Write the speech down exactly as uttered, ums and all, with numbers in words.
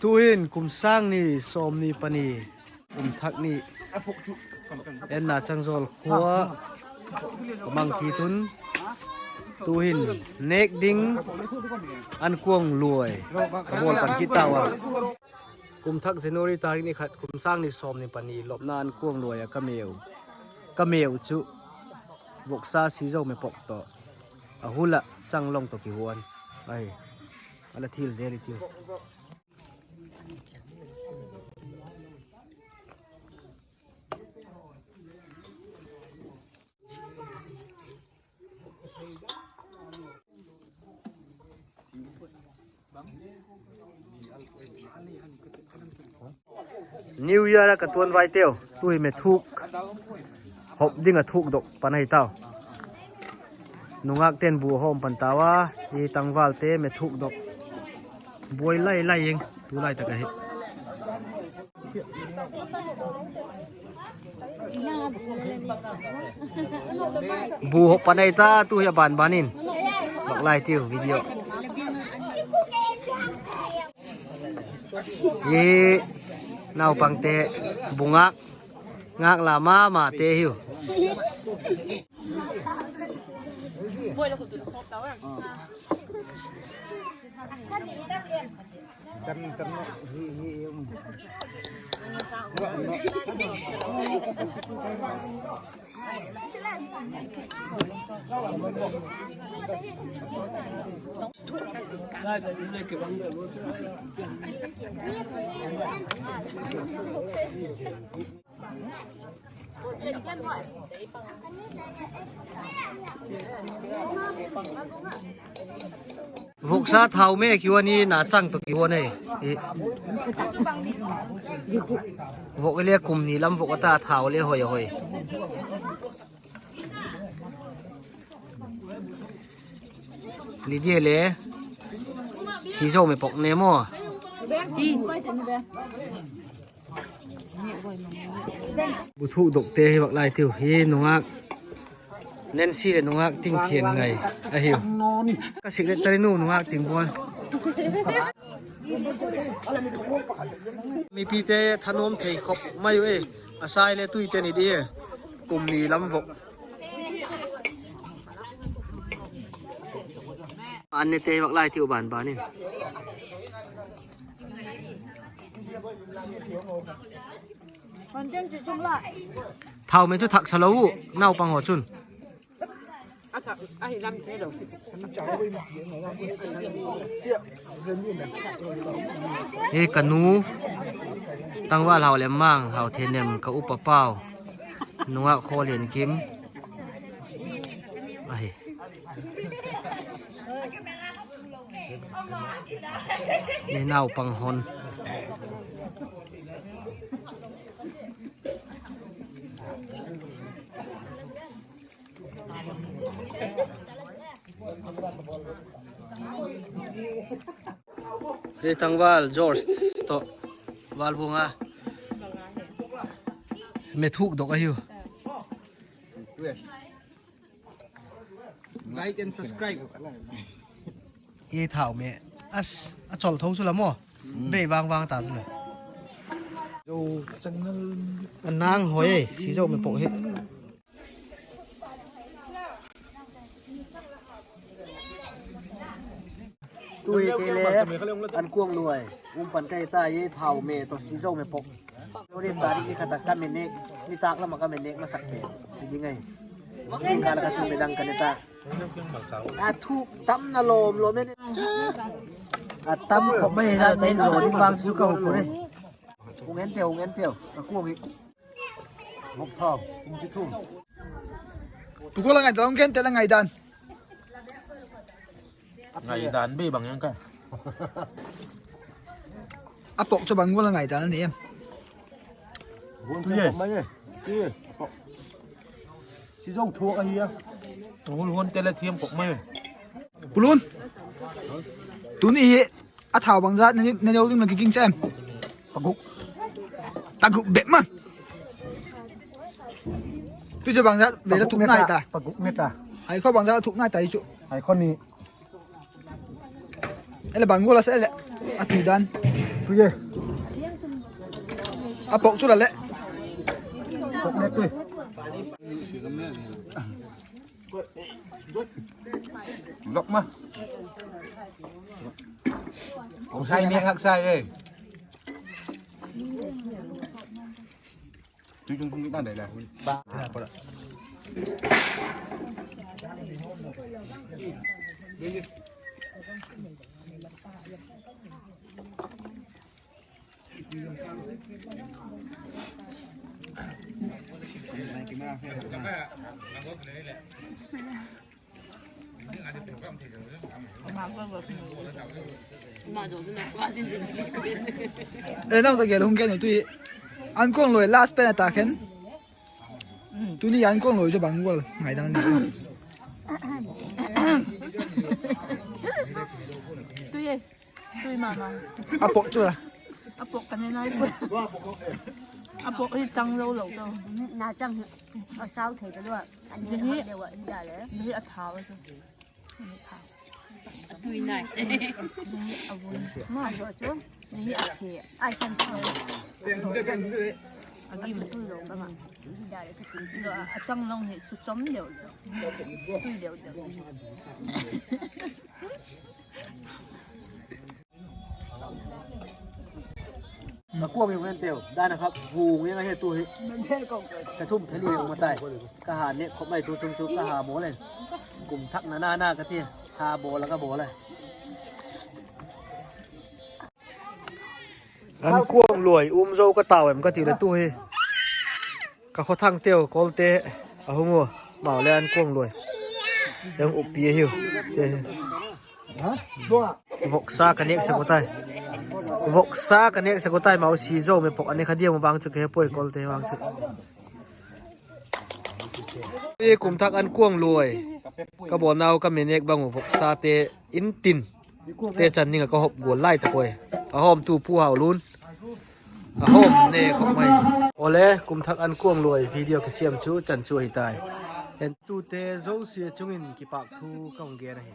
Tu'hin kum sâng ni sawmni pani, kum thak ni, en Nachangzawl khua ka mang kit un. Tu'hin nêk ding ankuang luai ka bawl pan kit tau a. Kum thak January tarik ni khat, kum sâng ni sawmni pani, lopna ankuang luai ah ka meu, ka meu chu voksa Sizo Mepok tawh, a hul ah Changlong tawh kihuan ahi. A la thil zel i tiu. New Year ah ka tuanvaiteu, tu hi methuk hop ding ah thukdok pan ahi tau. Nungâkte'n bu hawm pan tau a, i tangvalte methukdok buai lai lai ing tulai tak ahi. Bu hop pan ahi ta, tu hi a ban ban in. Bak lai tiu video. Hi naupangte bu ngâk, ngâk la ma mate hiu. Voksa thau me kihuan hi Nachang tawh kihuan e. Vok le kum ni lam vok a ta, thau le hoi a hoi. Lidia le Sizo Mepok ne maw. Bu thukdokte hi bak lai tiu hi, nungâk Nancy leh nungâk Tingthianngai ahiu. Ka secretary nu nungâk Tingbual. Mipite thanuam thei khop mai u e. A sai le tuite ni di hi. Kum ni lam vok. An nete hi bak lai tiu ban ban in. Thau me chu thak sa lo u, naupang haw chun. Hi ka nu, tangval Hau Lem Mang, Hau Then Nem, ka upa pau, nungâk Khaw Lian Kim ahi. Ni naupang hon. Hi tangval George tawh Valbuang a me thukdok ahiu. Like and subscribe. I thau me. As, a chol tho chu la maw. Bei vang vang ta chu la. A nang hoi, Sizo Mepok hi. Tu hi kei le ankuang luai um pan ka hi ta, i thau me tawh Sizo Mepok. January tarik ni khat a ka me nêk, nitâk lam ah ka me nêk masak pen hi ding ahi. Zingkal ah ka thu me dang ka ne ta. A thuk tamna lawm lawm e. A tam khop mai, a nêk zaw ding vang chu ka hung pure. Hung enteu, hung enteu, ka kuang hi. Mok thau, hung chi thu. Tu ko la ngai dan, hung kente la ngai dan. Ngaidan bei bang yang ka. A pok chu bang gual a ngaidan a ni em? Huan thiam kok mai e. Sizo thuak ahi a. Hul huan te le thiam kok mai. Pu Lun. Tuni hi a thau bangzat na, na lo ding na kiging cha em? Paguk. Paguk bep ma. Tu chu bangzat be la thuk nai ta. Paguk me ta. Ai kho bangzat thuk nai ta chu. Ai kho ni. Ele bang gual a se ele. A tu dan. A pok chu la le. Lok ma. Ong sai mek hak sai e. Tui chung thung ki ta dai la. E nau ta gel hung gen u tui. An kuang loi last pen a ta khen. Tuni an kuang loi chu bang gual ngaidang ni. Tui e. Tui ma ma. A pok chu la. A pok ka ne nai pua. A pok hi chang lo lo to. Na chang hi. A sau thei ta lo. An ni hi deu a, hi da le. Hi a thau a chu. A tui nai. Hi a vun. Ma zo chu. Hi a thi. Ai san sau. A gim tui lo ka ma. Hi da le chu tui lo a. A chang long hi su chom deu deu. Tui deu deu. Ka kuang hi ngen teu, dan a kha vung ngen a he tu hi. Ka thum thali um a tai. Ka ha ne khop mai tu chung chu ka ha bawl e. Kum thak na na na ka ti. Ha bawl a ka bawl e. An kuang luai um zo ka tau em ka ti le tu hi. Ka khawthang teu kolte a hung u. Mau le an kuang luai. Eng upi ahiu. Te hi. Voksa ka nêk sek u tai. Voksa ka nêk sek u tai, mau si zo me pok a ne kha diam u vang chu ka he puai kolte vang chu. I kum thak an kuang luai. Ka bawl nau ka me nêk bang u voksate in tin. Te chan ding ah ka hop gual lai ta puai. A hawmtu Pu Haulun. A hawm ne khop mai. Awle, kum thak an kuang luai video kisiam chu chan chu ahi tai. Entute zosia chung in kipâk thu ka hung gen ahi.